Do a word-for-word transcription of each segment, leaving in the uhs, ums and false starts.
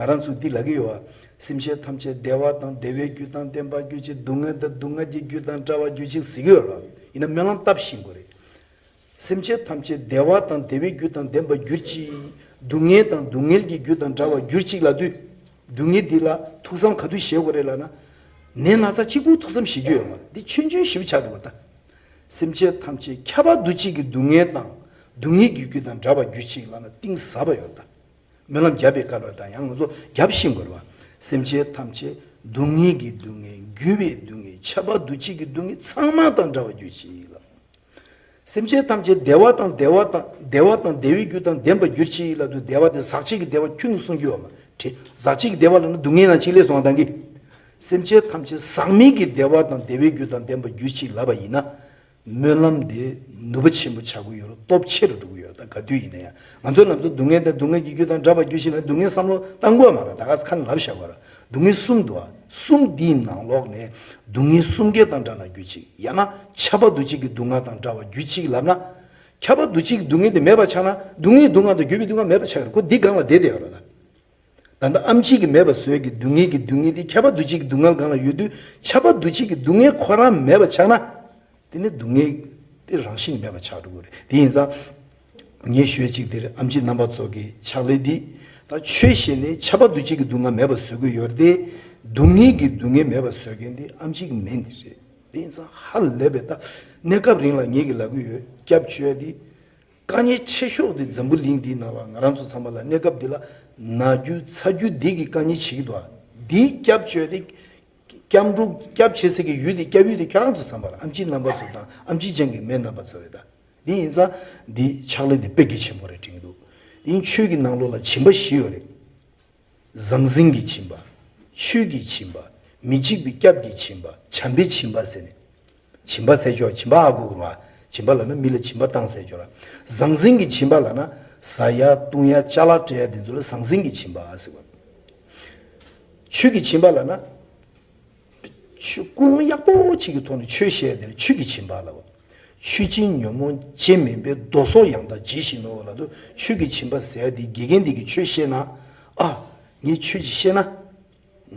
ང་རང་ཚོ་འདི་ལབ་ཀྱི་ཡོད་བ། སེམས་ཅན་ཐམས་ཅད་བདེ་བ་དང་བདེ་བའི་རྒྱུ་དང་ལྡན་པར་གྱུར་ཅིག། སྡུག་བསྔལ་དང་སྡུག་བསྔལ་གྱི་རྒྱུ་དང་བྲལ་བར་གྱུར་ཅིག་ཟེར་གྱི་ཡོད་རེད་བ། ཡིན་ན་སྨོན་ལམ་བཏབ་ཤེས་དགོས་རེད། སེམས་ཅན་ཐམས་ཅད་བདེ་བ་དང་བདེ་བའི་རྒྱུ་དང་ལྡན་པར་གྱུར་ཅིག། སྡུག་བསྔལ་དང་སྡུག་བསྔལ་གྱི་རྒྱུ་དང་བྲལ་བར་གྱུར་ཅིག་ལབ་དུས། སྡུག་བསྔལ་འདི་ལ་ཐུགས་བསམ་ག་དུས་བཞེས་དགོས་རེད་ལབ་ན། ནད་ན་ཚ་གཅིག་པུ་ཐུགས་བསམ་བཞེས་རྒྱུ་ཡོད་མ་རེད། འདི་ཆུང་ཆུང་ཞིག་ཆགས་འགྲོ་བ་ད། སེམས་ཅན་ཐམས་ཅད་ཁྱབ་པ་འདུ་བྱེད་ཀྱི་སྡུག་བསྔལ་དང་སྡུག་བསྔལ་གྱི་རྒྱུ་དང་བྲལ་བར་གྱུར་ཅིག་ལབ་ན་གཏིང་ཟབ་པ་ཡོད་ད། སྨོན་ལམ་བརྒྱབ་པའི་སྐབས་ལ་དང་ཡང་ང་ཚོ་བརྒྱབ་ཤེས་དགོས་རེད་བ། སེམས་ཅན་ཐམས་ཅད་སྡུག་བསྔལ་གྱི་སྡུག་བསྔལ་འགྱུར་བའི་སྡུག་བསྔལ་ཁྱབ་པ་འདུ་བྱེད་ཀྱི་སྡུག་བསྔལ་ཚང་མ་དང་བྲལ་བར་གྱུར་ཅིག་ལབ། སེམས་ཅན་ཐམས་ཅད་བདེ་བ་དང་བདེ་བ་དང་བདེ་བ་དང་བདེ་བའི་རྒྱུ་དང་ལྡན་པར་གྱུར་ཅིག་ལབ་དུས་བདེ་བ་དེ་ཟག་བཅས་ཀྱི་བདེ་བ་ཁྱོན་ནས་གསུང་རྒྱུ་ཡོད་མ་རེད། ཟག་བཅས་ཀྱི་བདེ་བ་ལབ་ན་སྡུག་བསྔལ་ནང་གཅིག་ལས་སོང་བ་དང་གི། སེམས་ཅན་ཐམས་ཅད་ཟག་མེད་ཀྱི་བདེ་བ་དང་བདེ་བའི་རྒྱུ་དང་ལྡན་པར་གྱུར་ཅིག་ལབ་པ་ཡིན་ན། སྨོན་ལམ་དེ་ནུས་པ་ཆེན་པོ་ཆགས་ཀྱི་ཡོད་རེད། སྟོབས་ཆེ་རུ་འགྲོ་གི་ཡོད་རེད། ད་ག་དུས་ཡིན་ན་ཡང་ང་ཚོ་ལམ་སང་སྡུག་བསྔལ་དང་སྡུག་བསྔལ་གྱི་རྒྱུ་དང་བྲལ་བར་གྱུར་ཅིག་ལབ་ན་སྡུག་བསྔལ་བསམ་བློ་བཏང་དགོས་མ་རེད། ད་ག་ས་ཁ་ནས་ལབ་བཞག་པ་རེད། སྡུག་བསྔལ་གསུམ་འདུག་ཨ། གསུམ་འདིའི་ནང་ལོགས་ནས་སྡུག་བསྔལ་གསུམ་ཀའི་དང་བྲལ་ན་གྱུར་ཅིག། ཡང་ན་ཁྱབ་པ་འདུ་བྱེད་ཀྱི་སྡུག་བསྔལ་དང་བྲལ་བར་གྱུར་ཅིག་ལབ་ན། ཁྱབ་པ་འདུ་བྱེད་ཀྱི་སྡུག་བསྔལ་དེ་མེད་པ་ཆགས་ན་སྡུག་བསྔལ་སྡུག་བསྔལ་དང་འགྱུར་བའི་སྡུག་བསྔལ་མེད་པ་ཆགས་ཀྱི་རེད། ཁོ་འདི་སྒང་ལ་བསྡད་བསྡད་ཡོད་རེད་ད། ད་ལྟ་ཨེམ་ཆི་གིས་མེད་པ་བཟོས་ཀྱི་སྡུག་བསྔལ་གྱི་སྡུག་བསྔལ་དེ་ཁྱབ་པ་འདུ་བྱེད་ཀྱི་སྡུག་བསྔལ་སྒང་ལ་ཡོད་དུས་ཁྱབ་པ་འདུ་བྱེད་ཀྱི་སྡུག་བསྔལ་ཁོ་རང་མེད་པ་ཆགས་ན། དེ་ནི་སྡུག་བསྔལ་དེ་རང་བཞིན་མེད་པ་ཆགས་འགྲོ་གི་རེད། དེ་ཡིན་ཙང་། ངས་ཞུ་ཡས་གཅིག་འདིར་ཨེམ་ཆི་རྣམ་པ་ཚོ་གི་ཕྱག་ལས་འདི། ད་ཆོས་བཤད་ནས་ཁྱབ་པ་འདུ་བྱེད་ཀྱི་སྡུག་བསྔལ་མེད་པ་བཟོ་གི་ཡོད་རེད་དེ། སྡུག་བསྔལ་གྱི་སྡུག་བསྔལ་མེད་པ་བཟོ་མཁན་འདི་ཨེམ་ཆི་གི་མིང་འདི་རེད། དེ་ཡིན་ཙང་ཧ་ལས་པའི་ད་གནས་སྐབས་རིང་ལ་ངེད་ཀྱི་ལབ་གི་ཡོད། སྐྱབས་བཅོལ་ཡ་འདི། དཀའ་ངལ་ཆེ་ཤོས་དེ་འཛམ་བུ་གླིང་འདིའི་ནང་ལ་ང་རང་ཚོ་ཚང་མ་ལ་གནས་སྐབས་འདི་ལ་ན་རྒྱུ་ཚ་རྒྱུ་འདི་གི་དཀའ་ངལ་བྱེད་ཀྱི་འདུག་ཨ། འདིའི་སྐྱབས་བཅོལ་ཏེ། སྐྱབས་འགྲོ་སྐྱབས་བྱེད་སའི་གི་ཡུལ་དེ་སྐྱབས་ཡུལ་དེ་ཁྱེད་རང་ཚོ་ཚང་མ་རེད། ཨེམ་ཆི་རྣམ་པ་ཚོ་དང་ཨེམ་ཆི་ཅན་གྱི་མི་རྣམ་པ་ཚོ་རེད་ད། འདི་ཡིན་ཙང་འདི་ཕྱག་ལས་འདི་དཔེ་གལ་ཆེན་པོ་རེད་དྲན་གྱི་འདུག། འདི་ཡིན་ཆོས་ཀྱི་ནང་ལོགས་ལ་སྦྱིན་པ་བཞི་ཡོད་རེད། ཟང་ཟིང་གི་སྦྱིན་པ། ཆོས་ཀྱི་སྦྱིན་པ། མི་འཇིགས་པའི་སྐྱབས་ཀྱི་སྦྱིན་པ། བྱམས་པའི་སྦྱིན་པ་ཟེར་ནས། སྦྱིན་པ་ཟེར་ཆོག་སྦྱིན་པ་ཨ་གོ་ར། སྦྱིན་པ་ལབ་ན་མི་ལ་སྦྱིན་པ་བཏང་ཟེར་ཆོག་ར། ཟང་ཟིང་གི་སྦྱིན་པ་ལབ་ན། ཟ་ཡ་བཏུང་ཡ་ཅ་ལག་སྤྲད་ཡ་དེ་ཚོ་ལ་ཟང་ཟིང་གི་སྦྱིན་པ་ཟེར་བ། ཆོས་ཀྱི་སྦྱིན་པ་ལབ་ན། ཆོས་ཀུན་སློང་ཡག་པོ་གཅིག་གི་ཐོག་ནས་ཆོས་བཤད་ཡ་དེ་ལ་ཆོས་ཀྱི་སྦྱིན་པ་ལབ་བ། ཆོས་ཅན་ཉོན་མོངས་ཅན་མིན་པའི་མདོ་སོགས་ཡང་དག་ཇི་བཞིན་ནོ་ལབ་དུས་ཆོས་ཀྱི་སྦྱིན་པ་ཟེར་ཡ་དེ་དགེ་རྒན་འདི་གིས་ཆོས་བཤད་ན། ཨ། ངས་ཆོས་ཅིག་བཤད་ན།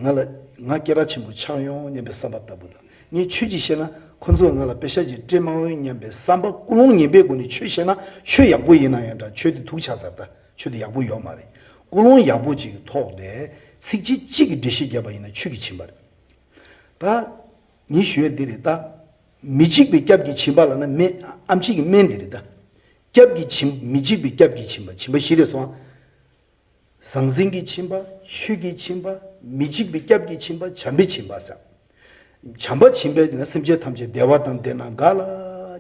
ང་ལ་ང་སྐད་གྲགས་ཆེན་པོ་ཆགས་ཡོང་སྙམ་པའི་བསམ་པ་ལྟ་བུ་དང་། ངས་ཆོས་ཅིག་བཤད་ན་ཁོ་ཚོས་ང་ལ་པེ་ཤག་ཅིག་སྤྲད་མ་འོས་སྙམ་པའི་བསམ་པ་ཀུན་སློང་ངན་པའི་སྒོ་ནས་ཆོས་བཤད་ན་ཆོས་ཡག་པོ་ཡིན་ན་ཡང་འདྲ་ཆོས་དེ་དུག་ཆགས་ཚར་ད་ཆོས་དེ་ཡག་པོ་ཡོད་མ་རེད། ཀུན་སློང་ཡག་པོ་ཅིག་གི་ཐོག་ནས་ཚིགས་བཅད་གཅིག་གི་འགྲེལ་བཤད་བརྒྱབ་པ་ཡིན་ན་ཆོས་ཀྱི་སྦྱིན་པ་རེད། ད་ངས་ཞུ་ཡས་འདི་རེད་ད། མི་འཇིགས་པའི་སྐྱབས་ཀྱི་སྦྱིན་པ་ལབ་ན་སྨན་ཨེམ་ཆི་གི་སྨན་འདི་རེད་ད། སྐྱབས་ཀྱི་སྦྱིན་མི་འཇིགས་པའི་སྐྱབས་ཀྱི་སྦྱིན་པ་སྦྱིན་པ་བཞི་རེད་སོང་། ཟང་ཟིང་གི་སྦྱིན་པ། ཆོས་ཀྱི་སྦྱིན་པ། མི་འཇིགས་པའི་སྐྱབས་ཀྱི་སྦྱིན་པ། བྱམས་པའི་སྦྱིན་པ་ཟེར། བྱམས་པ་སྦྱིན་པས་ན་སེམས་ཅན་ཐམས་ཅད་བདེ་བ་དང་ལྡན་ན་དགའ་ལ་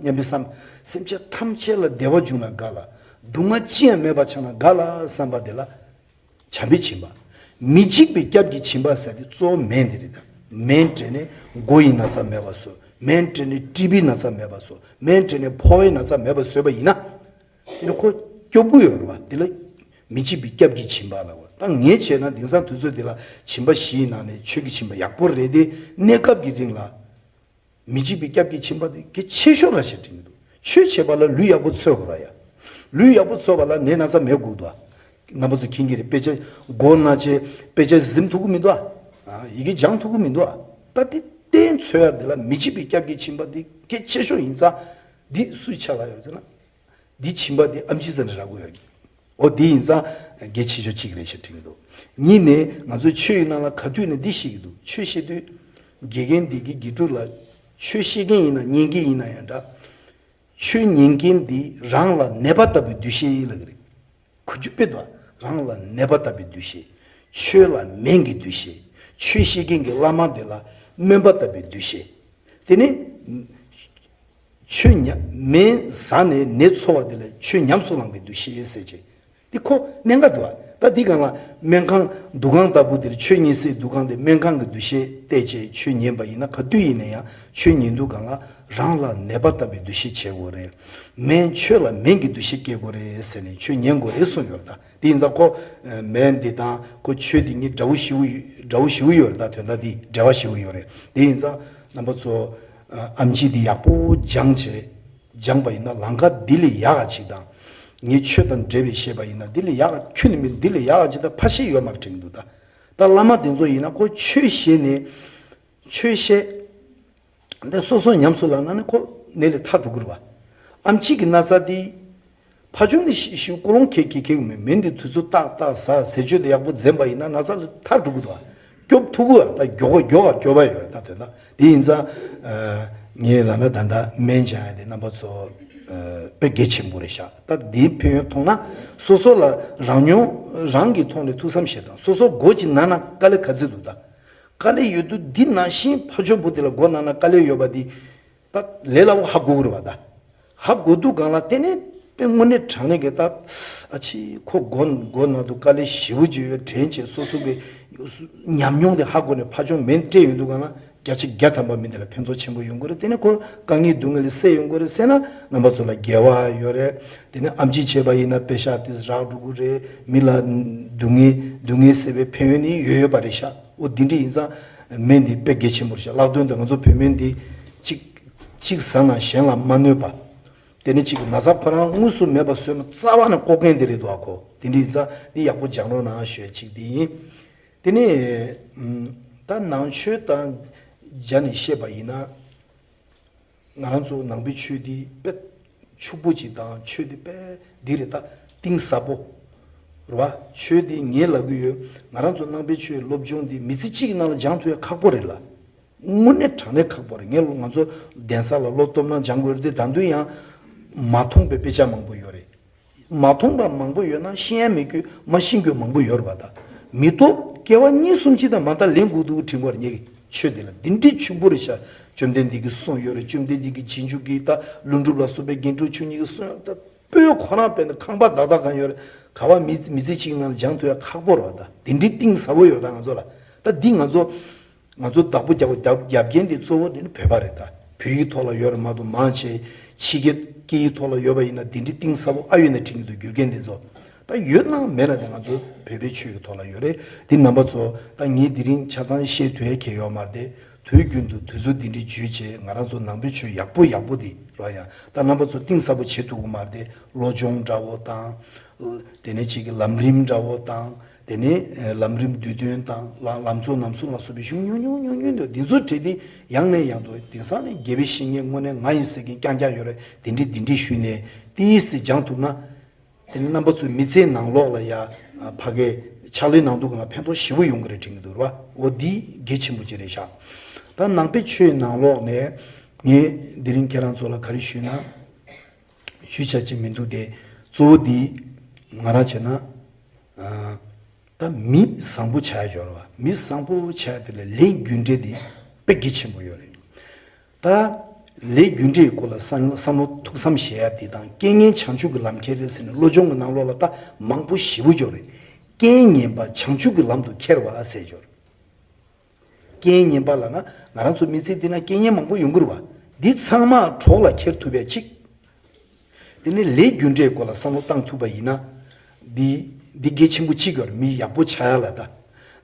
སྙམ་པའི་བསམ། སེམས་ཅན་ཐམས་ཅད་ལ་བདེ་བ་འབྱུང་ན་དགའ་ལ། སྡུག་བསྔལ་ཅི་ཡང་མེད་པ་ཆགས་ན་དགའ་ལ་བསམ་པ་དེ་ལ། བྱམས་པའི་སྦྱིན་པ། མི་འཇིགས་པའི་སྐྱབས་ཀྱི་སྦྱིན་པ་ཟེར་དེ་གཙོ་བོ་སྨན་དེ་རེད་ད། སྨན་སྤྲད་ནས་མགོ་ཡི་ན་ཚ་མེད་པ་བཟོ། སྨན་སྤྲད་ནས་ཀྲི་བིའི་ན་ཚ་མེད་པ་བཟོ། སྨན་སྤྲད་ནས་ཕོ་བའི་ན་ཚ་མེད་པ་བཟོས་པ་ཡིན་ན། དེ་ནི་ཁོ་སྐྱོ་པོ་ཡོད་རེད་བ། དེ་ལ་མི་འཇིགས་པའི་སྐྱབས་ཀྱི་སྦྱིན་པ་ལབ་བ། ད་ངས་བྱས་ན་དེང་སང་དུས་ཚོད་འདི་ལ་སྦྱིན་པ་བཞི་ཡི་ནང་ནས་ཆོས་ཀྱི་སྦྱིན་པ་ཡག་པོ་རེད་དེ། གནས་སྐབས་ཀྱི་རིང་ལ་མི་འཇིགས་པའི་སྐྱབས་ཀྱི་སྦྱིན་པ་དེ་གལ་ཆེ་ཤོས་ར་ཞེས་དྲན་གྱི་འདུག། ཆོས་བྱེད་པ་ལ་ལུས་ཡག་པོ་འཚོལ་དགོས་ར་ཡ། ལུས་ཡག་པོ་འཚོལ་བ་ལ་ནད་ན་ཚ་མེད་དགོས་འདུག་ཨ། རྣམ་པ་ཚོ་མཁྱེན་གྱི་རེད། དཔེ་ཆ་མགོ་ན་ཆེ་དཔེ་ཆ་གཟིམ་ཐུབ་ཀྱི་མི་འདུག་ཨ། ཡི་གེ་སྦྱང་ཐུབ་ཀྱི་མི་འདུག་ཨ། ད་དེ་གཏན་འཚོལ་ཡ་དེ་ལ་མི་འཇིགས་པའི་སྐྱབས་ཀྱི་སྦྱིན་པ་དེ་གལ་ཆེ་ཤོས་ཡིན་ཙང་། འདི་སུའི་ཆ་ལ་ཡོད་ཟེར་ན། འདི་སྦྱིན་པ་འདི་ཨེམ་ཆི་ཙམ་ནས་རག་གི་ཡོད་རེད། འོ་འདི་ཡིན་ཙང་གལ་ཆེ་ཤོས་གཅིག་རེད་ཞེས་དྲན་གྱི་འདུག། གཉིས་ནས་ང་ཚོས་ཆོས་ཡི་ནང་ལ་ག་དུས་ནས་འདི་ཤེས་ཀྱི་འདུག། ཆོས་བཤད་དུས་དགེ་རྒན་འདི་གི་དགེ་ཕྲུག་ལ་ཆོས་བཤད་མཁན་ཡིན་ན་ཉན་མཁན་ཡིན་ན་ཡང་འདྲ། ཆོས་ཉན་མཁན་འདི་རང་ལ་ནད་པ་ལྟ་བུའི་འདུ་ཤེས་ལབ་ཀྱི་རེད། གོ་རྒྱུ་དཔེ་འདུག། རང་ལ་ནད་པ་ལྟ་བུའི་འདུ་ཤེས། ཆོས་ལ་སྨན་གྱི་འདུ་ཤེས། ཆོས་བཤད་མཁན་གྱི་བླ་མ་དེ་ལ་སྨན་པ་ལྟ་བུའི་འདུ་ཤེས། དེ་ནས་ཆོས་ཉམས་སྨན་ཟ་ནས་ནད་འཚོ་བ་དེ་ལ་ཆོས་ཉམས་སུ་བླངས་པའི་འདུ་ཤེས་ཟེར་བྱས། འདི་ཁོ་གནད་འགག་འདུག་ཨ། ད་འདི་སྒང་ལ་སྨན་ཁང་འདུ་ཁང་ལྟ་བུ་དེར་ཆོས་ཉན་སའི་འདུ་ཁང་དེ་སྨན་ཁང་གི་འདུ་ཤེས་གཏད་བྱས་ཆོས་ཉན་པ་ཡིན་ན། ག་དུས་ཡིན་ན་ཡང་ཆོས་ཉན་དུས་སྒང་ལ་རང་ལ་ནད་པ་ལྟ་བུའི་འདུ་ཤེས་བྱེད་དགོས་རེད། སྨན་ཆོས་ལ་སྨན་གྱི་འདུ་ཤེས་སྐྱེ་དགོས་རེད་ཟེར་ནས་ཆོས་ཉན་དགོས་རེད་གསུངས་ཡོད་རེད་ད། དེ་ཡིན་ཙང་ཁོ་སྨན་འདི་དང་ཁོ་ཆོས་འདི་གཉིས་འདྲ་བོ་ཞེ་པོ་ཡོད། འདྲ་བོ་ཞེ་པོ་ཡོད་རེད་ད། དོན་དག་འདི་འབྲེལ་བ་ཞེ་པོ་ཡོད་རེད། དེ་ཡིན་ཙང་རྣམ་པ་ཚོ་ཨེམ་ཆི་འདི་ཡག་པོ་སྦྱངས་བྱས། སྦྱངས་པ་ཡིན་ན་ལམ་ཁ་འདི་ལས་ཡག་ག་ཅིག་དང་། ངས་ཆོས་དང་འབྲེལ་བའི་བཤད་པ་ཡིན་ན་འདི་ལས་ཡག་ག་ཁྱོན་ནས་མིན་འདི་ལས་ཡག་ག་ཅིག་དང་ཕ་ཤེས་ཡོད་མ་རེད་དྲན་གྱི་འདུག་ད། བླ་མ་དེ་ཚོ་ཡིན་ན་ཁོ་ཆོས་བཤད་ནས་ཆོས་བཤད། འདི་སོ་སོ་ཉམས་སུ་བླངས་ན་ནི་ཁོ་ནད་ལས་ཐར་འགྲོ་གི་རེད་བ། ཨམ་ཆི་གི་ན་ཚ་འདི་ཕ་ཆུང་འདི་ཤི་ཤི་ཀོ་ལོང་ཁེ་ཁེ་ཁེ་མེད་མེད་འདི་དུས་ཚོད་ཏག་ཏག་ཟ་ཟས་སྤྱོད་དེ་ཡག་པོ་འཛེམ་པ་ཡིན་ན་ན་ཚ་ལས་ཐར་འགྲོ་གི་འདུག་བ། སྐྱོབ་ཐུབ་གི་བ། ད་མགྱོགས་ག་མགྱོགས་ག་སྐྱོབ་པ་ཡོད་རེད། ད་དོན་དག་དེ་ཡིན་ཙང་ངས་ལབ་ན་ད་ལྟ་སྨན་སྦྱང་ཡ་དེ་རྣམ་པ་ཚོ་དཔེ་གལ་ཆེན་པོ་རེད་ཤག་ད་འདིའི་ཕན་ཡོན་མཐོང་ན་སོ་སོ་ལ་རང་མྱོང་རང་གི་ཐོག་ནས་ཐུགས་བསམ་བཞེས་དང་། སོ་སོ་མགོ་ཅིག་ན་ན་དཀའ་ལས་ག་ཚོད་འདུག་ད། དཀའ་ལས་ཡོད་དུས་འདི་ནང་བཞིན་ཕ་ཆོས་པོ་དེ་ལ་མགོ་ན་ན་དཀའ་ལས་ཡོད་པ་འདི་ད་ལས་སླ་བོ་ཧ་གོ་གི་རེད་བ། ད་ཧ་གོ་དུས་སྒང་ལ་དེ་ནས་དཔེ་དངོས་གནས་དྲང་གནས་ཀྱི་ད་ཨ་ཕྱི་ཁོ་མགོ་མགོ་ན་དུས་དཀའ་ལས་ཞེ་པོ་ཅིག་ཡོད་དྲན་བྱས་སོ་སོ་གི་ཉམས་མྱོང་དེ་ཧ་གོ་ནས་ཕ་ཆོས་མེ་སྤྲད་ཡོང་དུས་སྒང་ལ་བརྒྱ་ཆ་བརྒྱ་ཐམ་པ་མི་འདི་ལ་ཕན་ཐོགས་ཆེན་པོ་ཡོང་གི་རེད། དེ་ནས་ཁོ་དཀའ་ངལ་སྡུག་བསྔལ་ལས་སེལ་ཡོང་གི་རེད་ཟེར་ན་རྣམ་པ་ཚོ་ལ་དགེ་བ་ཡོད་རེད། དེ་ནས་ཨམ་ཆི་བྱས་པ་ཡིན་ན་པེ་ཤག་དེ་རག་འགྲོ་གི་རེད། མི་ལ་སྡུག་བསྔལ་སྡུག་བསྔལ་སེལ་བའི་ཕན་ཡོན་ནི་ཡོད་ཡོད་པ་རེད་ཤག་འོ་དེ་འདྲ་ཡིན་ཙང་སྨན་འདི་དཔེ་གལ་ཆེན་པོ་རེད་ཤག་ལྷག་དོན་དུ་ང་ཚོ་བོད་སྨན་འདི་གཅིག་གཅིག་ཟ་ན་གཞན་ལ་མ་གནོད་པ། དེ་ནས་གཅིག་གི་ན་ཚ་ཁོ་རང་དངོས་སུ་མེད་པ་བཟོས་ན་རྩ་བ་ནས་ལྐོག་རྐྱེན་དེ་རེད་འདུག་ཨ། ཁོ་དེ་འདྲ་ཡིན་ཙང་འདི་ཡག་པོ་སྦྱང་རོགས་གནང་ཞུ་ཡ་གཅིག་དེ་ཡིན། དེ་ནས་ད་ནང་ཆོས་དང་སྦྱར་ནས་བཤད་པ་ཡིན་ན། ང་རང་ཚོ་ནང་པའི་ཆོས་འདི་དཔེ་ཕྱུག་པོ་ཅིག་དང་ཆོས་འདི་དཔེ་འདི་རེད། ད་གཏིང་ཟབ་པོ་རེད་བ། ཆོས་འདི་ངས་ལབ་གི་ཡོད། ང་རང་ཚོ་ནང་པའི་ཆོས་སློབ་སྦྱོང་འདི་མི་ཚེ་གཅིག་གི་ནང་ལ་སྦྱང་ཐུབ་ཡ་ཁག་པོ་རེད་ལ། དངོས་གནས་དྲང་གནས་ཁག་པོ་རེད། ངས་ང་ཚོ་གདན་ས་ལ་བློ་སྟོབས་ན་སྦྱང་དགོས་རེད་དེ་ད་དུང་ཡང་མ་མཐོང་པའི་དཔེ་ཆ་མང་པོ་ཡོད་རེད། མ་མཐོང་པ་མང་པོ་ཡོད་ན་ཤེས་ཡ་མེད་རྒྱུ་མ་ཤེས་རྒྱུ་མང་པོ་ཡོད་རེད་པ། ད་མི་ཐོབ་སྐྱེ་བ་གཉིས་གསུམ་ཅིག་དང་མ་མཐའ་ལེན་དགོས་འདུག་དྲན་གྱི་ཡོད་རེད། ངེད་ཀྱི་ཆོས་འདི་ལ་འདི་འདྲའི་ཕྱུག་པོ་རེད་ཤག་བཅོམ་ལྡན་འདས་ཀྱི་གསུང་ཡོད་རེད། བཅོམ་ལྡན་འདས་ཀྱི་རྗེས་འཇུག་གི་ད་ཀླུ་སྒྲུབ་ལ་སོགས་པའི་རྒྱན་དྲུག་མཆོག་གཉིས་ཀྱི་གསུང་ཡོད་རེད། ད་སྤོས་ཁོ་རང་དཔེར་ན་ཁང་པ་བདག་བདག་གང་ཡོད་རེད། ག་བ་མི་མི་ཚེ་གཅིག་ནང་ལ་སྦྱང་ཐུབ་ཡ་ཁག་པོ་རེད་པ། ད་འདི་འདྲའི་གཏིང་ཟབ་པོ་ཡོད་རེད། ད་ང་ཚོ་ལ་ད་འདི་ང་ཚོ། ང་ཚོ་བདག་པོ་རྒྱག་རྒྱབ་རྒྱབ་རྒྱན་དེ་གཙོ་བོ་དེ་ནི་བོད་པ་རེད། ད་བོད་ཡིག་ཐོག་ལ་ཡོད་རེད་མ་གཏོགས་མང་ཆེ་ཕྱི་རྒྱལ་སྐད་ཡིག་ཐོག་ལ་ཡོད་པ་ཡིན་ན་དེ་འདྲའི་གཏིང་ཟབ་པོ་ཨ་ཡོད་ན་དྲན་གྱི་འདུག་རྒྱུ་རྐྱེན་དེ་ཚོ་ད་ཡོད་ན་མེད་ན་དེ་ང་ཚོ་བོད་པའི་ཆོས་ཀྱི་ཐོག་ལ་ཡོད་རེད། དེ་རྣམ་པ་ཚོ་ད་ངས་དེ་རིང་ཆ་ཚང་བཤད་ཐུབ་ཡ་གལ་ཡོད་མ་རེད་དེ། དུས་རྒྱུན་དུ་དུས་ཚོད་འདི་འདྲའི་བརྒྱུད་བྱས་ང་རང་ཚོ་ནང་པའི་ཆོས་ཡག་པོ་ཡག་པོ་དེ་རོ་ཡ་ད་རྣམ་པ་ཚོ་གཏིང་ཟབ་པོ་བྱེད་ཐུབ་ཀྱི་མ་རེད་དེ། བློ་སྦྱོང་འདྲ་བོ་དང་། དེ་ནས་གཅིག་གི་ལམ་རིམ་འདྲ་བོ་དང་། དེ་ནས་ལམ་རིམ་བསྡུས་དོན་དང་ལམ་ལམ་གཙོ་རྣམ་གསུམ་ལ་སོགས་པའི་གཞུང་ཉུང་ཉུང་ཉུང་ཉུང་འདུག་འདི་ཚོ་བྲིས་ཏེ་ཡང་ནས་ཡང་དུ་དེང་སང་ནས་དགེ་བའི་བཤེས་གཉེན་དངོས་གནས་ང་ཡིན་ཟེར་མཁན་རྐྱང་རྐྱང་ཡོད་རེད། དེ་འདྲས་འདི་འདྲས་ཞུས་ནས་ཏིས་སི་སྦྱང་ཐུབ་ན། དེ་ནས་རྣམ་པ་ཚོའི་མི་ཚེའི་ནང་ལོགས་ལ་ཡ་ཕ་གའི་ཕྱག་ལས་གནང་འདུག་ག་ལ་ཕན་ཐོགས་ཞེ་པོ་ཡོང་གི་རེད་དྲན་གྱི་འདུག་ར། འོ་འདི་གལ་ཆེན་པོ་ཅིག་རེད་ཤག་ད་ནང་པའི་ཆོས་ནང་ལོགས་ནས་ངས་འདི་རིང་ཁྱེད་རང་ཚོ་ལ་ག་རེ་ཞུས་ན། ཞུ་བྱ་ཅིག་མི་འདུག་སྟེ། གཙོ་བོ་འདི་ང་རང་བྱས་ན། ཨ། ད་མི་བཟང་པོ་ཆགས་ཡ་སྦྱོར་བ། མི་བཟང་པོ་ཆགས་ཡ་དེ་ལ་ལས་རྒྱུ་འབྲས་དེ་དཔེ་གལ་ཆེན་པོ་ཡོད་རེད། ད་ལས་རྒྱུ་འབྲས་ཀྱི་སྐོར་ལ་བསམ་བསམ་བློ་ཐུགས་བསམ་བཞེས་ཡ་དེ་དང་རྐྱེན་ངན་བྱང་ཆུབ་ཀྱི་ལམ་ཁྱེར་རེད་ཟེར་ནས་བློ་སྦྱོང་གི་ནང་ལོགས་ལ་ད་མང་པོ་ཞེ་པོ་སྦྱོར་རེད། རྐྱེན་ངན་པ་བྱང་ཆུབ་ཀྱི་ལམ་དུ་ཁྱེར་བ་ཟེར་སྦྱོར། རྐྱེན་ངན་པ་ལབ་ན་ང་རང་ཚོ་མི་ཚེ་འདི་ན་རྐྱེན་ངན་མང་པོ་ཡོང་གི་རེད་བ། འདི་ཚང་མ་གྲོགས་ལ་འཁྱེར་ཐུབ་པའི་གཅིག་དེ་ནས་ལས་རྒྱུ་འབྲས་སྐོར་ལ་བསམ་བློ་བཏང་ཐུབ་པ་ཡིན་ན། འདི་འདི་གལ་ཆེན་པོ་གཅིག་ཡོད་རེད། མི་ཡག་པོ་ཆགས་ཡ་ལ་ད།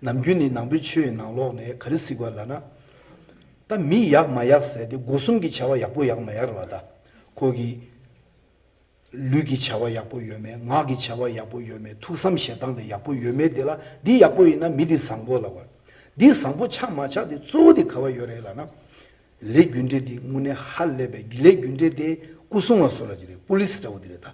ནམ་རྒྱུན་ནི་ནང་པའི་ཆོས་ནང་ལོགས་ནས་ག་རེ་ཟེར་དགོས་ལབ་ན། ད་མི་ཡག་མ་ཡག་ཟེར་དེ་སྒོ་གསུམ་གྱི་བྱ་བ་ཡག་པོ་ཡག་མ་ཡག་རེད་བ། ད་ཁོ་གི་ལུས་ཀྱི་བྱ་བ་ཡག་པོ་ཡོད་མེད། ངག་གི་བྱ་བ་ཡག་པོ་ཡོད་མེད། ཐུགས་བསམ་བཞེས་སྟངས་དེ་ཡག་པོ་ཡོད་མེད་དེ་ལ་འདི་ཡག་པོ་ཡིན་ན་མི་འདི་བཟང་པོ་ལབ་པ། འདི་བཟང་པོ་ཆགས་མ་ཆགས་དེ་གཙོ་བོ་དེ་ག་བ་ཡོད་རེད་ལབ་ན། ལས་རྒྱུ་འབྲས་དེ་དངོས་གནས་ཧ་ལས་པའི་ལས་རྒྱུ་འབྲས་དེ་སྐུ་སྲུང་བ་བཟོ་འདྲ་ཅིག་རེད། པུ་ལིས་འདྲ་བོ་དེ་རེད་ད།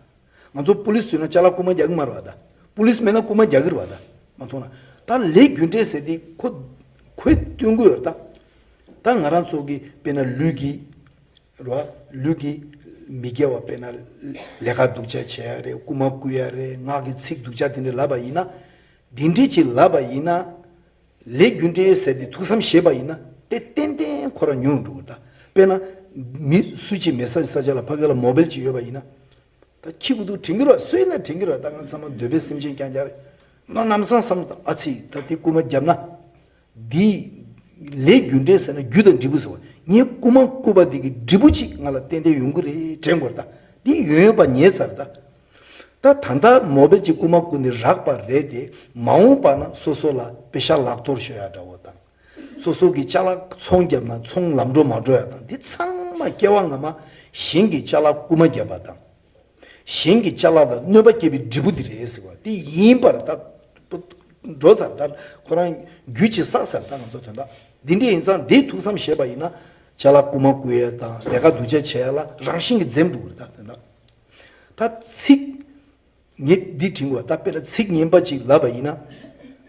ང་ཚོ་པུ་ལིས་བཟོས་ན་ཅ་ལག་རྐུ་མ་རྒྱག་གི་མ་རེད་བ་ད། པུ་ལིས་མེད་ན་རྐུ་མ་རྒྱག་གི་རེད་བ་ད། མ་མཐོང་ན། ད་ལས་རྒྱུ་འབྲས་ཟེར་དེ་ཁོ་ཁོས་སྟོན་གི་ཡོད་རེད་ད། ད་ང་རང་ཚོ་གི་དཔེར་ན་ལུས་ཀྱི། རོ། ལུས་ཀྱི་མི་དགེ་བ་དཔེར་ན་ལས་ཀ་སྡུག་ཅག་བྱེད་ཡ་རེད། རྐུ་མ་རྐུ་ཡ་རེད། ངག་གི་ཚིག་སྡུག་ཅག་དེ་འདྲ་ལབ་པ་ཡིན་ན། འདི་འདྲས་ཅིག་ལབ་པ་ཡིན་ན། ལས་རྒྱུ་འབྲས་ཟེར་དེ་ཐུགས་བསམ་བཞེས་པ་ཡིན་ན་དེ་ཏན་ཏན་ཁོ་རང་ཉུང་འགྲོ་གི་ད། དཔེར་ན། མི་སུ་གཅིག་མེད་ས་ས་ཆ་ལ་ཕ་གི་ལ་མོ་བེལ་ཅིག་ཡོད་པ་ཡིན་ན། ད་ཁྱི་གུ་དུ་དྲན་གི་རེད་བ། སུ་ཡིན་ན་དྲན་གི་རེད་བ། ད་ང་ཚང་མ་འདོད་པའི་སེམས་ཅན་རྐྱང་རྐྱང་རེད། ང་ལམ་སང་བསམ་ད་ཨ་ཙི་ད་དེ་རྐུ་མ་བརྒྱབ་ན། འདི་ལས་རྒྱུ་འབྲས་ཟེར་ན་རྒྱུ་དང་འབྲས་བུ་ཟེར་བ། ངས་རྐུ་མ་རྐུ་བ་འདི་གི་འབྲས་བུ་ཅིག་ང་ལ་ཏན་ཏན་ཡོང་གི་རེད་དྲན་དགོས་རེད་ད། འདི་ཡོང་ཡོད་པ་ངེས་ས་རེད་ད། ད་ད་ལྟ་མོ་བེལ་གྱི་རྐུ་མ་རྐུ་ནས་རག་པ་རེད་དེ། མ་འོངས་པ་ན་སོ་སོ་ལ་པེ་ཤ་ལག་གཏོར་ཤོར་ཡ་འདྲ་བོ་དང་། སོ་སོ་གི་ཅ་ལག་ཚོང་བརྒྱབ་ན་ཚོང་ལམ་འགྲོ་མ་འགྲོ་ཡ་དང་། འདི་ཚང་མ་སྐྱེ་བ་སྔ་མ་གཞན་གྱི་ཅ་ལག་རྐུ་མ་བརྒྱབ་པ་དང་། གཞན་གྱི་ཅ་ལག་ལ་གནོད་པ་བསྐྱལ་བའི་འབྲས་བུ་འདི་རེད་ཟེར་བ་འདི་ཡིན་པར་ད། འགྲོ་ཚར། ད་ཁོ་རང་རྒྱུད་ཀྱིས་བསགས་ཚར། ད་ང་ཚོ་དོན་དག་འདི་འདྲ་ཡིན་ཙང་འདི་ཐུགས་བསམ་བཞེས་པ་ཡིན་ན་ཅ་ལག་རྐུ་མ་རྐུ་ཡས་དང་ལས་ཀ་སྡུག་ཅག་བྱེད་ཡས་ལ་རང་བཞིན་གྱིས་འཛེམ་འགྲོ་གི་རེད། ད་དོན་དག་ད་ཚིག་ངས་འདི་དྲན་དགོས། ད་དཔེར་ན་ཚིག་ངན་པ་ཅིག་ལབ་པ་ཡིན་ན།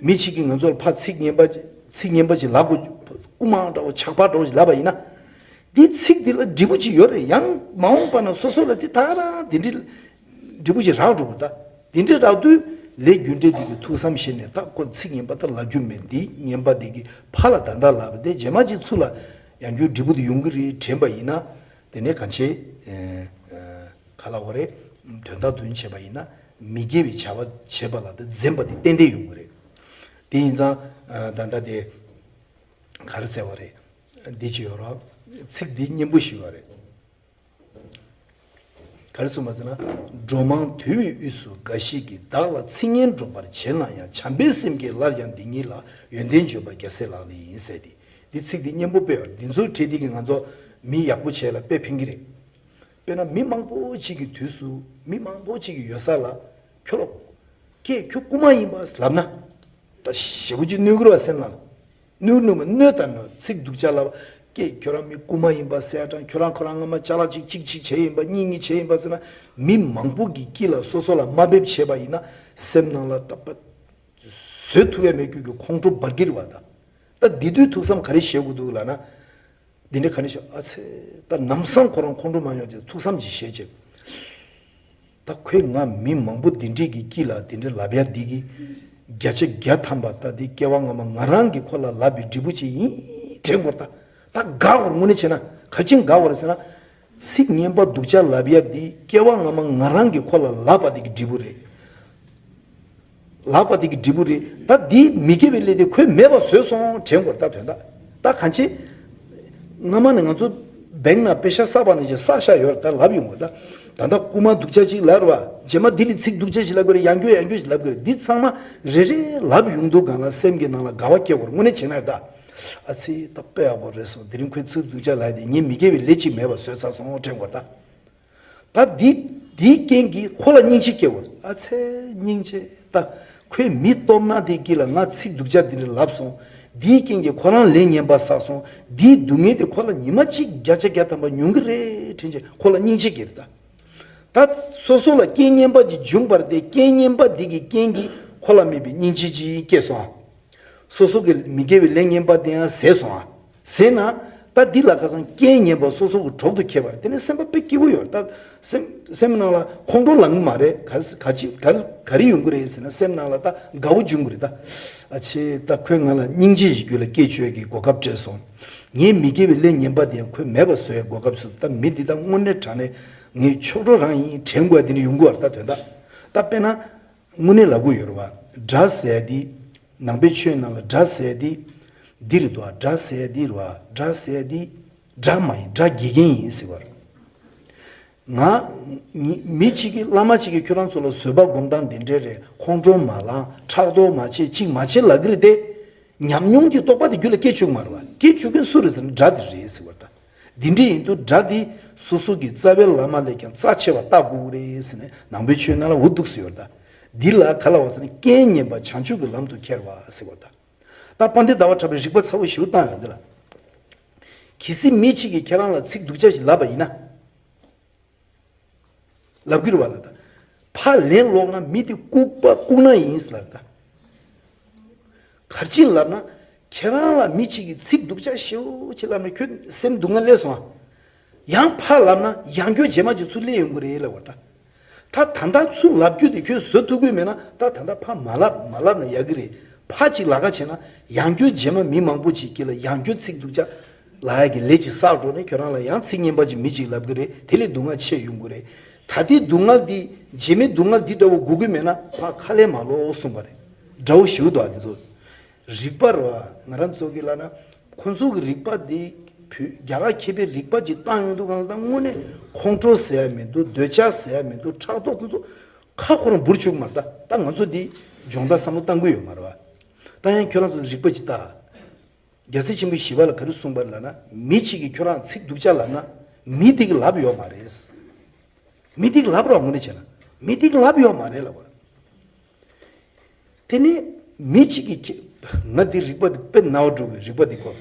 མི་གཅིག་གིས་ང་ཚོར་ཕར་ཚིག་ངན་པ་ཅིག་ཚིག་ངན་པ་ཅིག་ལབ་དགོས། རྐུ་མ་འདྲ་བོ་ཇག་པ་འདྲ་བོ་ཅིག་ལབ་པ་ཡིན་ན། འདི་ཚིག་འདི་ལ་འབྲས་བུ་ཅིག་ཡོད་རེད། ཡང་མ་འོངས་པ་ན་སོ་སོ་ལ་འདི་ད་ག་རང་འདི་འདྲའི་འབྲས་བུ་ཅིག་རག་འགྲོ་གི་རེད། ད་འདི་འདྲའི་རག་དུས་ལས་རྒྱུ་འབྲས་འདི་གི་ཐུགས་བསམ་བཞེས་ནས། ད་ཁོ་ཚིག་ངན་པ་ད་ལབ་རྒྱུ་མེད། འདི་ངན་པ་འདི་གི་ཕར་ལ་ད་ལྟ་ལབ་པ་དེ་རྗེས་མ་ཅིག་ཚུར་ལ་ཡང་རྒྱུ་འབྲས་བུ་དེ་ཡོང་གི་རེད་དྲན་པ་ཡིན་ན། དེ་ནས་གང་བྱེད། ཨ་ཨ་ག་ལབ་དགོས་རེད། དོན་དག་དོན་བྱེད་པ་ཡིན་ན་མི་དགེ་བའི་བྱ་བ་བྱེད་པ་ལ་དེ་འཛེམ་པ་དེ་ཏན་ཏན་ཡོང་གི་རེད། དེ་ཡིན་ཙང་ཨ་ད་ལྟ་དེ་ག་རེ་ཟེར་བ་རེད། འདི་ཅི་ཡོད་ར། ཚིག་འདི་སྙན་པོ་ཞིག་ཡོད་རེད། ག་རེ་གསུངས་པ་ཟེར་ན། འགྲོ་མང་དུལ་བའི་དབུས་སུ་འགའ་ཞིག་གིས། བདག་ལ་ཚིག་ངན་སྒྲོག་པར་བྱེད་ན་ཡང་། བྱམས་པའི་སེམས་ཀྱིས་སླར་ཡང་འདི་ཉིད་ལ། ཡོན་ཏན་བརྗོད་པ་རྒྱལ་སྲས་ལག་ལེན་ཡིན་ཟེར་ཏེ། འདི་ཚིག་འདི་སྙན་པོ་དཔེ་ཡོད། འདི་ཚོའི་གྲས་འདི་གིས་ང་ཚོ་མི་ཡག་པོ་བྱེད་ལ་དཔེ་ཕན་གྱི་རེད། དཔེར་ན་མི་མང་པོ་ཅིག་གི་དུས་སུ་མི་མང་པོ་ཅིག་གི་ཡོད་ས་ལ། ཁྱོད་ལོ། ཀྱེ་ཁྱོད་རྐུ་མ་ཡིན་པ་ལབ་ན། ད་ཞེ་པོ་ཅིག་གནོད་ཀྱི་རེད་བ་སེམས་ནང་ལ། གནོད་གནོད་མ་གནོད་ད་ནོ་ཚིག་སྡུག་ཅག་ལབ། ཀྱེ་ཁྱོད་རང་མི་རྐུ་མ་ཡིན་པ་ཟེར་དང་། ཁྱོད་རང་ཁོ་རང་སྔ་མ་ཅ་ལག་ཅིག་ཅིག་ཅིག་བྱས་ཡིན་པ་གཉིས་གཉིས་བྱས་ཡིན་པ་ཟེར་ན། མི་མང་པོ་གི་དཀྱིལ་ལ་སོ་སོ་ལ་དམའ་འབེབས་བྱས་པ་ཡིན་ན་སེམས་ནང་ལ་ད་པ་བཟོད་ཐུབ་ཡ་མེད་རྒྱུ་གི་ཁོང་ཁྲོ་འབར་གྱི་རེད་བ། ད་ད་འདི་དུས་ཐུགས་བསམ་ག་རེ་བཞེས་དགོས་འདུག་ལབ་ན། འདི་འདྲ་ག་ནས་ཤོག་ཨ་ཚེ། ད་ནམ་སང་ཁོ་རང་ཁོང་ཁྲོ་མ་ཡོང་ཅེས་ཐུགས་བསམ་ཅིག་བཞེས་ཅེས། ད་ཁོས་ང་མི་མང་པོ་འདི་འདྲས་ཀྱི་དཀྱིལ་ལ་འདི་འདྲས་ལབ་ཡ་འདི་གི་བརྒྱ་ཆ་བརྒྱ་ཐམ་པ་ད་འདི་སྐྱེ་བ་སྔ་མ་ང་རང་གི་ཁོ་ལ་ལབ་པའི་འབྲས་བུ་ཅིག་ཡིན་དྲན་དགོས། ད་ད་དགའ་བར་དངོས་གནས་བྱས་ན་ག་ཅིན་དགའ་བར་ཟེར་ན། ཚིག་ངན་པ་སྡུག་ཅག་ལབ་ཡ་འདི་སྐྱེ་བ་སྔ་མ་ང་རང་གི་ཁོ་ལ་ལབ་པ་འདི་གི་འབྲས་བུ་རེད། ལབ་པ་དེ་གི་འབྲས་བུ་རེད། ད་འདི་མི་དགེ་བའི་ལས་དེ་ཁོས་མེད་པ་བཟོས་སོང་དྲན་དགོས་རེད། ད་དོན་དག་ད་གང་ཆེ། སྔ་མ་ནས་ང་ཚོ་བེང་ན་པེ་ཤ་བསགས་པ་ནས་ཀྱི་བསགས་བཞག་ཡོད་རེད། ད་ལབ་ཡོང་དགོས། ད་ད་ལྟ་རྐུ་མ་སྡུག་ཅག་ཅིག་ལབ་རེད་བ། རྗེས་མ་འདི་ལས་ཚིག་སྡུག་ཅག་ཅིག་ལབ་དགོས་རེད། ཡང་བསྐྱར་ཡང་བསྐྱར་ཅིག་ལབ་དགོས་རེད། འདི་ཚང་མ་རེ་རེ་ལབ་ཡོང་དུས་སྒང་ལ་སེམས་ཀྱི་ནང་ལ་དགའ་བ་སྐྱེ་དགོས་རེད། དངོས་གནས་བྱས་ན་རེད། ད་ཨ་ཚེ་ད་དཔེ་ཡག་པོ་རེད་སོང་། དེ་རིང་ཁོས་ཚིག་སྡུག་ཅག་ལབ་དེ་ངས་མི་དགེ་བའི་ལས་ཅིག་མེད་པ་བཟོས་ཚར་སོང་དྲན་དགོས་རེད། ད། ད་འདི་འདིའི་རྐྱེན་གྱིས་ཁོ་ལ་སྙིང་རྗེ་སྐྱེ་བར། ཨ་ཚེ་སྙིང་རྗེ་ད། ཁོས་མི་སྟོབས་ན་དེ་དཀྱིལ་ལ་ང་ཚིག་སྡུག་ཅག་འདི་འདྲ་ལབ་སོང་། འདིའི་རྐྱེན་གྱིས་ཁོ་རང་ལས་ངན་པ་བསགས་སོང་། འདིའི་སྡུག་བསྔལ་དེ་ཁོ་ལ་ཉི་མ་གཅིག་བརྒྱ་ཆ་བརྒྱ་ཐམ་པ་མྱོང་གི་རེད་དྲན་བྱས་ཁོ་ལ་སྙིང་རྗེ་སྐྱེ་རེད་ད། ད་སོ་སོ་ལ་རྐྱེན་ངན་པ་ཅིག་བྱུང་བར་དེ་རྐྱེན་ངན་པ་འདི་གི་རྐྱེན་གྱིས་ཁོ་ལ་མེད་པའི་སྙིང་རྗེ་ཅིག་སྐྱེས་སོང་ཨ། སོ་སོ་གི་མི་དགེ་བའི་ལས་ངན་པ་དེ་ཡང་ཟད་སོང་ཨ། ཟད་ན། ད་འདི་ལ་ཁ་སང་རྐྱེན་ངན་པ་སོ་སོ་གི་གྲོགས་སུ་འཁེལ་བ་རེད། དེ་ནས་སེམས་པ་དཔེ་སྐྱིད་པོ་ཡོད་རེད། ད་སེམས་སེམས་ནང་ལ་ཁོང་ཁྲོ་ལངས་གི་མ་རེད། ག་ག་ཅི་ག་ག་རེ་ཡོང་གི་རེད་ཟེར་ན་སེམས་ནང་ལ་ད་དགའ་བོ་འབྱུང་གི་རེད། ད་ཨ་ཆེ་ད་ཁོས་ང་ལ་སྙིང་རྗེ་ཞིག་རྒྱུད་ལ་སྐྱེ་བཅུག་གི་གོ་སྐབས་སྤྲད་སོང་། ངའི་མི་དགེ་བའི་ལས་ངན་པ་དེ་ཡང་ཁོས་མེད་པ་བཟོ་ཡའི་གོ་སྐབས་སུ་ད་མི་འདི་ད་དངོས་གནས་དྲང་གནས་ངའི་ཆོ་འཕྲུལ་རང་ཡིན་དྲན་དགོས་ཡ་དེ་ནི་ཡོང་གི་བ་རེད། ད་དོན་དག་ད་དཔེར་ན། དངོས་གནས་ལབ་དགོས་ཡོད་རེད་བ། དགྲ་ཟེར་ཡ་འདི། ནང་པའི་ཆོས་ནང་ལ་དགྲ་ཟེར་ཡ་འདི། འདི་རེད་དོ། དགྲ་ཟེར་ཡ་འདི་རེད་བ། དགྲ་ཟེར་ཡ་འདི། དགྲ་མ་ཡིན། དགྲ་དགེ་རྒན་ཡིན་ཟེར་བ་རེད། ང་། མི་མི་གཅིག་གིས་བླ་མ་གཅིག་གིས་ཁྱོད་རང་ཚོ་ལ་བཟོད་པ་སྒོམ་སྟངས་འདི་འདྲས་རེད། ཁོང་ཁྲོ་མ་ལངས། ཕྲག་དོག་མ་བྱེད་གཅིག་མ་བྱེད་ལབ་གི་རེད་དེ། ཉམས་མྱོང་གི་རྟོགས་པ་དེ་རྒྱུད་ལ་སྐྱེ་བཅུག་མ་རེད་བ། སྐྱེ་བཅུག་མཁན་སུ་རེད་ཟེར་ན་དགྲ་དེ་རེད་ཟེར་བ་རེད་ད། འདི་འདྲ་ཡིན་དུས་དགྲ་འདི་སོ་སོ་གི་རྩ་བའི་བླ་མ་ལས་ཀྱང་རྩ་ཆེ་བ་ལྟ་དགོས་རེད་ཟེར་ནས་ནང་པའི་ཆོས་ནང་ལ་འུ་འདུག་ཟེར་ཡོད་ད། འདི་ལ་ག་ལ་བ་ཟེར་ན་རྐྱེན་ངན་པ་བྱང་ཆུབ་ཀྱི་ལམ་དུ་ཁྱེར་བ་ཟེར་བ་ད། ད་དཔལ་ལྡན་ཟླ་བ་གྲགས་པའི་རིགས་པ་ཚ་བོ་ཞིག་བཏང་ཡོད་འདི་ལ། གལ་སྲིད་མི་གཅིག་གིས་ཁྱེད་རང་ལ་ཚིག་སྡུག་ཅག་ཞིག་ལབ་པ་ཡིན་ན། ལབ་ཀྱི་རེད་བ་ལ་ད། ཕར་ལན་སློག་ན་མི་དེ་ལྐུགས་པ་ལྐུགས་ན་ཡིན་ཟེར་ལ་ད། གར་ཕྱིན་ལབ་ན། ཁྱེད་རང་ལ་མི་གཅིག་གིས་ཚིག་སྡུག་ཅག་ཞེ་པོ་ཅིག་ལབ་ན་ཁྱོད་སེམས་སྡུག་བསྔལ་སླེབས་སོང་ཨ། ཡང་ཕར་ལབ་ན་ཡང་སྐྱོན་རྗེས་མ་ཅིག་ཚུར་སླེབས་ཡོང་གི་རེད་ལབ་པ་ད། ད་ད་ལྟ་ཚུར་ལབ་རྒྱུ་དེ་ཁྱོད་བཟོ་ཐུབ་ཀྱི་མེད་ན་ད་ད་ལྟ་ཕར་མ་ལབ་མ་ལབ་ན་ཡག་གི་རེད། ཕར་ཅིག་ལབ་ཁ་བྱས་ན་ཡང་སྐྱོན་རྗེས་མ་མི་མང་པོ་ཅིག་གིས་ལ་ཡང་སྐྱོན་ཚིག་སྡུག་ཅག་ལབ་ཡག་གི་ལས་ཅིག་བསགས་འགྲོ་ནས་ཁྱོད་རང་ལ་ཡང་ཚིག་ངན་པ་ཅིག་མི་ཅིག་ལབ་གི་རེད། དེ་ལས་སྡུག་བསྔལ་ཆེ་ཡོང་གི་རེད། ད་ལྟའི་སྡུག་བསྔལ་འདི་རྗེས་མའི་སྡུག་བསྔལ་འདི་འདྲ་བོ་དགོས་ཀྱི་མེད་ན་ཕར་ཁ་ལས་མ་ལོག་གསུངས་པ་རེད། དགྲ་བོ་ཞེ་པོ་འདུག་ཨ་འདི་ཚོ། རིག་པ་རེད་བ། ང་རང་ཚོ་གི་ལབ་ན་ཁོང་ཚོ་གི་རིག་པ་འདི་བོད་རྒྱ་གར་མཁས་པའི་རིག་པ་ཅིག་བཏང་ཡོང་དུས་གང་ལ་ད་དངོས་གནས་ཁོང་ཁྲོ་ཟེར་ཡ་མི་འདུག་འདོད་ཆགས་ཟེར་ཡ་མི་འདུག་ཕྲག་དོག་ཁོང་ཚོ་ཁ་ཁོ་རང་འབུར་བཅུག་མ་རེད་ད། ད་ང་ཚོ་འདི་སྦྱོང་བརྡར་བསམ་བློ་བཏང་གི་ཡོད་མ་རེད་བ། ད་ཡང་ཁྱོད་རང་ཚོ་རིག་པ་ཅིག་ལྟ། རྒྱལ་སྲས་ཆེན་པོ་ཞི་བ་ལྷ་ག་རེ་གསུངས་པ་རེད་ལབ་ན་མི་གཅིག་གིས་ཁྱོད་རང་ཚིག་སྡུག་ཅག་ལབ་ན་མི་དེ་གིས་ལབ་ཡོད་མ་རེད། མི་དེ་གིས་ལབ་རོགས་དངོས་གནས་བྱས་ན་མི་དེ་གིས་ལབ་ཡོད་མ་རེད་ལབ་པ། དེ་ནི་ མི་གཅིག་གིས་ཁྱེད། ང་འདི་རིག་པ་འདི་དཔེ་ནོར་འགྲོ་གི་རིག་པ་འདི་གོ།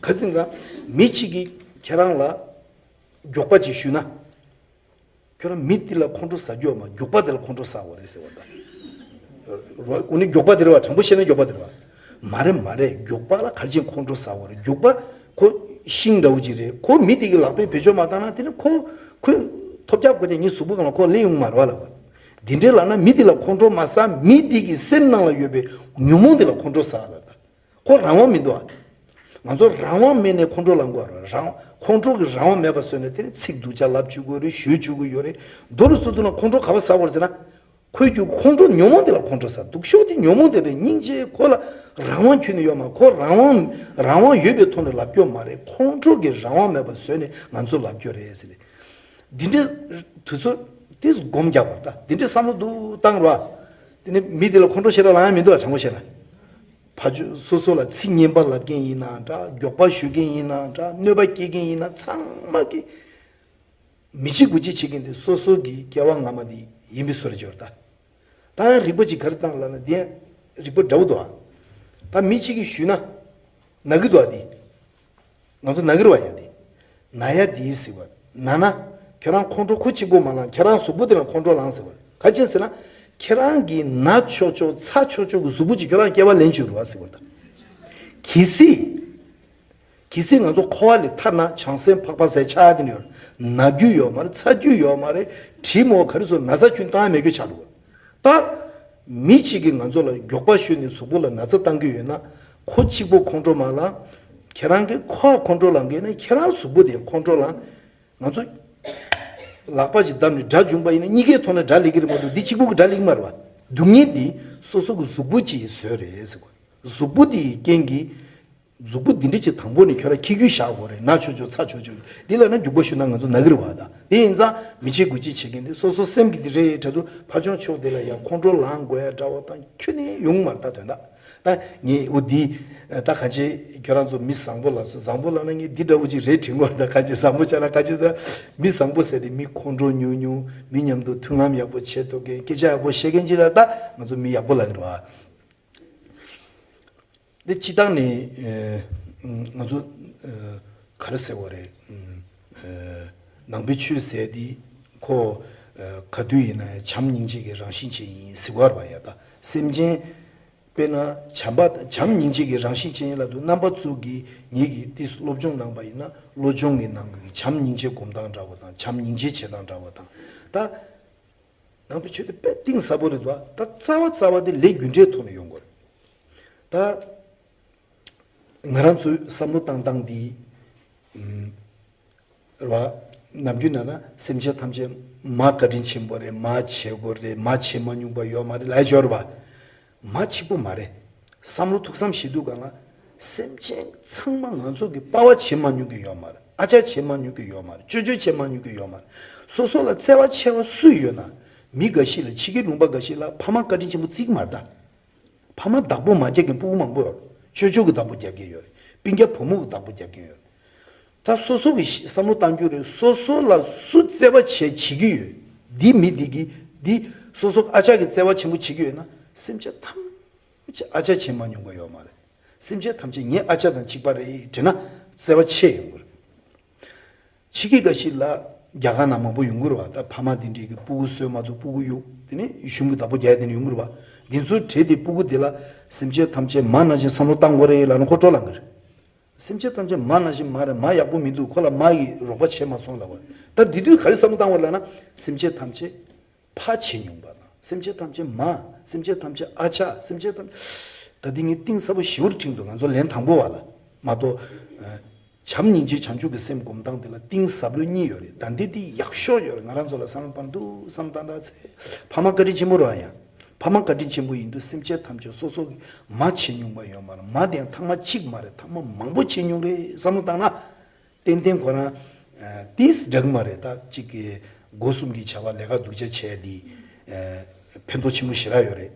ག་ཟེར་ན། མི་གཅིག་གིས་ཁྱེད་རང་ལ་མགྱོགས་པ་ཅིག་ཞུས་ན། ཁྱོད་རང་མི་འདི་ལ་ཁོང་ཁྲོ་ཟ་རྒྱུ་ཡོད་མ། མགྱོགས་པ་འདི་ལ་ཁོང་ཁྲོ་ཟ་དགོས་རེད་ཟེར་བ་དང་། རོ། ཨུ་ནི་མགྱོགས་པ་འདི་རེད་བ། དྲང་པོ་བཤད་ན་མགྱོགས་པ་འདི་རེད་བ། མ་རེད་མ་རེད། མགྱོགས་པ་ལ་ག་རེ་བྱས་ཁོང་ཁྲོ་ཟ་དགོས་རེད། མགྱོགས་པ་ཁོ་ཤིང་འདྲ་བོ་ཅིག་རེད། ཁོ་མི་དེ་གི་ལག་པས་བེད་སྤྱོད་མ་བཏང་ན། དེ་ནི་ཁོ་ཁོས་ཐོབ་རྒྱག་དགོས་ཏེ་ངའི་གཟུགས་པོ་སྒང་ལ་ཁོ་སླེབས་ཡོང་མ་རེད་བ་ལབ་པ། འདི་འདྲའི་ལབ་ན་མི་དེ་ལ་ཁོང་ཁྲོ་མ་ཟ། མི་དེ་གི་སེམས་ནང་ལ་ཡོད་པའི་ཉོན་མོངས་དེ་ལ་ཁོང་ཁྲོ་ཟ་ལབ་ད། ཁོ་རང་དབང་མི་འདུག་ཨ། ང་ཚོ་རང་དབང་མེད་ནས་ཁོང་ཁྲོ་ལངས་དགོས་རེད། རང་ཁོང་ཁྲོ་གི་རང་དབང་མེད་པ་བཟོས་ནས། དེ་ནི་ཚིག་སྡུག་ཅག་ལབ་བཅུག་གི་ཡོད་རེད། ཞུ་བཅུག་གི་ཡོད་རེད། མདོར་བསྡུས་ན་ཁོང་ཁྲོ་ག་པར་ཟ་དགོས་རེད་ཟེར་ན། ཁོའི་རྒྱུ་ཁོང་ཁྲོ་ཉོན་མོངས་དེ་ལ་ཁོང་ཁྲོ་ཟ། སྡུག་ཤོས་དེ་ཉོན་མོངས་དེ་རེད། སྙིང་རྗེ། ཁོ་ལ་རང་དབང་ཁྱོན་ནས་ཡོད་མ། ཁོ་རང་དབང་རང་དབང་ཡོད་པའི་ཐོག་ནས་ལབ་རྒྱུ་མ་རེད། ཁོང་ཁྲོ་གི་རང་དབང་མེད་པ་བཟོས་ནས་ང་ཚོ་ལབ་རྒྱུ་རེད་ཟེར་ནས། འདི་འདྲའི་དུས་ཚོད་དེ་སྒོམ་རྒྱག་པར་ད། འདི་འདྲའི་བསམ་བློ་འདུག་བཏང་ར། དེ་ནས་མི་དེ་ལ་ཁོང་ཁྲོ་ཞེ་དྲག་ལངས་ཡ་མི་འདུག་ཨ། དྲང་པོ་བཤད་ན། ཕ་ཇོ་སོ་སོ་ལ་ཚིག་ངན་པ་ལབ་མཁན་ཡིན་ན་འདྲ། མགྱོགས་པ་ཞུ་མཁན་ཡིན་ན་འདྲ། གནོད་པ་སྐྱེལ་མཁན་ཡིན་ན། ཚང་མ་གི་མི་གཅིག་དགུ་གཅིག་བྱེད་མཁན་དེ་སོ་སོ་གི་སྐྱེ་བ་སྔ་མ་དེ་ཡིན་པའི་བཟོ་འདྲ་ཅིག་ཡོད་རེད་ད། ད་ཡང་རིག་པ་ཅིག་ག་རེ་བཏང་ལབ་ན། དེ་ཡང་རིག་པ་འདྲ་བོ་འདུག་ཨ། ད་མི་གཅིག་གིས་ཞུས་ན་ན་གི་འདུག་ཨ། དེ་ང་ཚོ་ན་གི་རེད་བ། ཡང་དེ་ན་ཡ་དེ་ཟེར་བ། ན་ན། ཁྱོད་རང་ཁོང་ཁྲོ་ཁོ་གཅིག་པོ་མ་ལངས། ཁྱེད་རང་གཟུགས་པོ་དེ་ལ་ཁོང་ཁྲོ་ལངས་ཟེར་བ། ག་ཅི་ཟེར་ན། ཁྱེད་རང་གིས་ན་ཆོག་ཆོག་ཚ་ཆོག་ཆོག་གི་གཟུགས་པོ་ཅིག་ཁྱོད་རང་སྐྱེ་བ་ལེན་བཅུག་རེད་བ་ཟེར་བ་དང་། གལ་སྲིད། གལ་སྲིད་ང་ཚོ་འཁོར་བ་ལས་ཐར་ན། བྱང་སེམས་འཕགས་པ་ཟེར་ཆགས་དེ་ནི་ཡོད་རེད། ན་རྒྱུ་ཡོད་མ་རེད། ཚ་རྒྱུ་ཡོད་མ་རེད། དྲི་མོ་ག་རེ་ཚོ་ན་ཚ་ཁྱོན་བཏང་ཡ་མེད་རྒྱུ་ཆགས་འདུག་ད་མི་གཅིག་གིས་ང་ཚོ་ལ་མགྱོགས་པ་ཞུས་ནས་གཟུགས་པོ་ལ་ན་ཚ་བཏང་གི་ཡོད་ན། ཁོ་གཅིག་པོ་ཁོང་ཁྲོ་མ་ལངས། ཁྱེད་རང་གིས་ཁོ་ཁོང་ཁྲོ་ལངས་གི་ཡོད་ན། ཁྱེད་རང་གཟུགས་པོ་དེ་ཁོང་ཁྲོ་ལངས། ང་ཚོ་ལག་པ་ཅིག་བརྡབས་ནས་དགྲ་བྱུང་པ་ཡིན་ན། གཉིས་ཀའི་ཐོག་ནས་དགྲ་སླེབས་ཀྱི་རེད་མ་གཏོགས། འདི་གཅིག་པོ་གི་དགྲ་སླེབས་ཀྱི་མ་རེད་བ། སྡུག་བསྔལ་འདི་སོ་སོ་གི་གཟུགས་པོ་ཅིག་བཟོས་རེད་ཟེར་གོ། གཟུགས་པོ་དེ་ཡི་རྐྱེན་གྱིས། གཟུགས་པོ་འདི་འདྲ་ཅིག་དང་པོ་ནས་ཁྱོད་རང་འཁྱེར་རྒྱུ་བཞག་དགོས་རེད། ན་ཆོག་ཆོག་ཚ་ཆོག་ཆོག་འདི་ལབ་ན། མགྱོགས་པ་ཞུས་ན་ང་ཚོ་ན་གི་རེད་བ་ད། དེ་ཡིན་ཙང་མི་གཅིག་དགུ་གཅིག་བྱེད་མཁན་དེ་སོ་སོ་སེམས་ཀྱི་དེ་རེད་དྲ་དུ། ཕ་ཆུང་ཕྱོགས་དེ་ལ་ཡ་ཁོང་ཁྲོ་ལངས་དགོས་ཡ་འདྲ་བོ་དང་ཁྱོན་ནས་ཡོང་མ་རེད་ད། དོན་དག་ད་ངས་འོ་འདི་ད་གང་བྱེད། ཁྱོད་རང་ཚོ་མི་བཟང་པོ་ལབ་སོང་། བཟང་པོ་ལབ་ན་ངས་འདི་འདྲ་བོ་ཅིག་རེད་དྲན་གྱི་ཡོད་རེད་ད། གང་བྱེད། བཟང་པོ་ཆགས་ན་གང་བྱེད་ཟེར། མི་བཟང་པོ་ཟེར་དེ་མི་ཁོང་ཁྲོ་ཉུང་ཉུང་། མི་མཉམ་དུ་མཐུན་ལམ་ཡག་པོ་བྱེད་ཐུབ་མཁན། སྐད་ཆ་ཡག་པོ་བཤད་མཁན་ཅིག་ལ་ད་ང་ཚོ་མི་ཡག་པོ་ལབ་ཀྱི་རེད་བ། འདི་སྤྱིར་བཏང་ནས་ཨ་ང་ཚོ་ཨ་ག་རེ་ཟེར་བ་རེད། ཨ་ནང་པའི་ཆོས་ཟེར་དེ་ཁོ་ཨ་ག་དུས་ཡིན་ན་ཡང་བྱམས་སྙིང་རྗེ་གི་རང་བཞིན་ཅན་ཡིན་ཟེར་བ་རེད་བ། ཡ་ད་སེམས་ཅན། དཔེར་ན་བྱམས་པ། བྱམས་སྙིང་རྗེ་གི་རང་བཞིན་ཅན་ཡིན་ལབ་དུས། རྣམ་པ་ཚོ་གིས་ངེད་ཀྱི་ཏིས་སློབ་སྦྱོང་གནང་པ་ཡིན་ན། བློ་སྦྱོང་གི་ནང་གི་བྱམས་སྙིང་རྗེ་སྒོམ་སྟངས་འདྲ་བོ་དང་། བྱམས་སྙིང་རྗེ་བྱེད་སྟངས་འདྲ་བོ་དང་། ད་ནང་པའི་ཆོས་དེ་དཔེ་གཏིང་ཟབ་པོ་རེད་འདུག་ད་རྩ་བ་རྩ་བ་དེ་ལས་རྒྱུ་འབྲས་ཐོག་ནས་ཡོང་དགོས་རེད། ད་ང་རང་ཚོའི་བསམ་བློ་བཏང་སྟངས་འདི། ཨུམ། རེད་བ། ནམ་རྒྱུན་ན་ན་སེམས་ཅན་ཐམས་ཅད་མ་བཀའ་དྲིན་ཆེན་པོ་རེད། མ་བྱེད་དགོས་རེད། མ་བྱེད་མ་མྱོང་པ་ཡོད་མ་རེད་ལབ་ཡ་ཅིག་ཡོད་རེད་བ། མ་གཅིག་པོ་མ་རེད། བསམ་བློ་ཐུགས་བསམ་བཞེས་དུས་སྒང་ལ། སེམས་ཅན་ཚང་མ་ང་ཚོ་གི་དཔའ་བ་བྱེད་མ་མྱོང་གི་ཡོད་མ་རེད། ཨ་ཅག་བྱེད་མ་མྱོང་གི་ཡོད་མ་རེད། ཅོ་ཅོ་བྱེད་མ་མྱོང་གི་ཡོད་མ་རེད། སོ་སོ་ལ་བརྩེ་བ་ཆེ་བ་སུ་ཡོད་ན། མི་འགའ་ཞིག་ལ། ཕྱི་རྒྱལ་ལུང་པ་འགའ་ཞིག་ལ་ཕ་མ་བཀའ་དྲིན་ཆེན་པོ་བརྩི་གི་མ་རེད་ད། ཕ་མ་བདག་པོ་མ་རྒྱབ་མཁན་སྤུ་གུ་མང་པོ་ཡོད་རེད། ཅོ་ཅོ་གིས་བདག་པོ་རྒྱབ་མཁན་ཡོད་རེད། སྤུན་ཀྱག་བུ་མོ་གིས་བདག་པོ་རྒྱབ་མཁན་ཡོད་རེད། ད་སོ་སོ་གི་བསམ་བློ་བཏང་རྒྱུ་རེད། སོ་སོ་ལ་སུ་བརྩེ་བ་བྱེད་བྱེད་ཀྱི་ཡོད། འདི་མི་འདི་གིས་འདི་སོ་སོ་ཨ་ཅག་གིས་བརྩེ་བ་ཆེན་པོ་བྱེད་ཀྱི་ཡོད་ན། སེམས་ཅན་ཐམས་ཅད་ཨ་ཅག་བྱེད་མ་མྱོང་པ་ཡོད་མ་རེད། སེམས་ཅན་ཐམས་ཅད་ངའི་ཨ་ཅག་དང་གཅིག་པ་རེད་དྲན་ན་བརྩེ་བ་ཆེ་ཡོང་གི་རེད། ཕྱི་རྒྱལ་འགའ་ཞིག་ལ། རྒྱ་གར་ནང་མང་པོ་ཡོང་གི་རེད་བ། ད་ཕ་མ་དེ་འདྲས་ཀྱི་སྤུ་གུ་གསོས་མ་ཐུབ། སྤུ་གུ་གཡུག་དེ་ནས་གཞུང་གི་བདག་པོ་རྒྱག་དེ་ནས་ཡོང་གི་རེད་བ། འདི་ཚོའི་གྲས་དེ་སྤུ་གུ་དེ་ལ་སེམས་ཅན་ཐམས་ཅད་མ་ནང་བཞིན་བསམ་བློ་བཏང་དགོས་རེད་ལབ་ན་ཁོ་སྤྲོ་ལངས་གི་རེད། སེམས་ཅན་ཐམས་ཅད་མ་ནང་བཞིན་མ་རེད། མ་ཡག་པོ་མི་འདུག་ཁོ་ལ་མ་ཡིས་རོགས་པ་བྱས་མ་སོང་ལབ་པ་རེད། ད་འདི་དུས་ག་རེ་བསམ་བློ་བཏང་དགོས་ལབ་ན། སེམས་ཅན་ཐམས་ཅད་ཕ་བྱེད་མྱོང་པ་དང་། སེམས་ཅན་ཐམས་ཅད་མ། སེམས་ཅན་ཐམས་ཅད་ཨ་ཅག་སེམས་ཅན་ཐམས། ད་འདི་ངས་གཏིང་ཟབ་པོ་ཞེ་པོར་དྲན་འདུག་ང་ཚོ་ལན་དང་པོ་བ་ལ་མ་གཏོགས། ཨ་བྱམས་སྙིང་རྗེ་བྱང་ཆུབ་ཀྱི་སེམས་སྒོམ་སྟངས་དེ་ལ་གཏིང་ཟབ་ལོས་གཉིས་ཡོད་རེད། ད་འདི་འདི་ཡག་ཤོས་ཡོད་རེད། ང་རང་ཚོ་ལ་བསམ་བློ་བཏང་དུས་བསམ་བཏང་ད་ཚེ། ཕ་མ་བཀའ་དྲིན་ཆེན་པོ་རེད་བ། ཡང་ཕ་མ་བཀའ་དྲིན་ཆེན་པོ་ཡིན་དུས་སེམས་ཅན་ཐམས་ཅད་སོ་སོ་གི་མ་བྱེད་མྱོང་པ་ཡོད་མ་རེད། མ་དེ་ཡང་ཐེངས་མ་གཅིག་མ་རེད། ཐེངས་མ་མང་པོ་བྱེད་མྱོང་རེད་བསམ་བློ་བཏང་ན། ཏན་ཏན་ཁོ་རང་ཨ་ཏིས་འདྲ་གི་མ་རེད། ད་གཅིག་གི་སྒོ་གསུམ་གྱི་བྱ་བ་ལས་ཀ་སྡུག་ཅག་བྱས་འདི་ཨ་ཕན་ཐོགས་ཆེན་པོ་ཞེ་དྲག་ཡོད་རེད།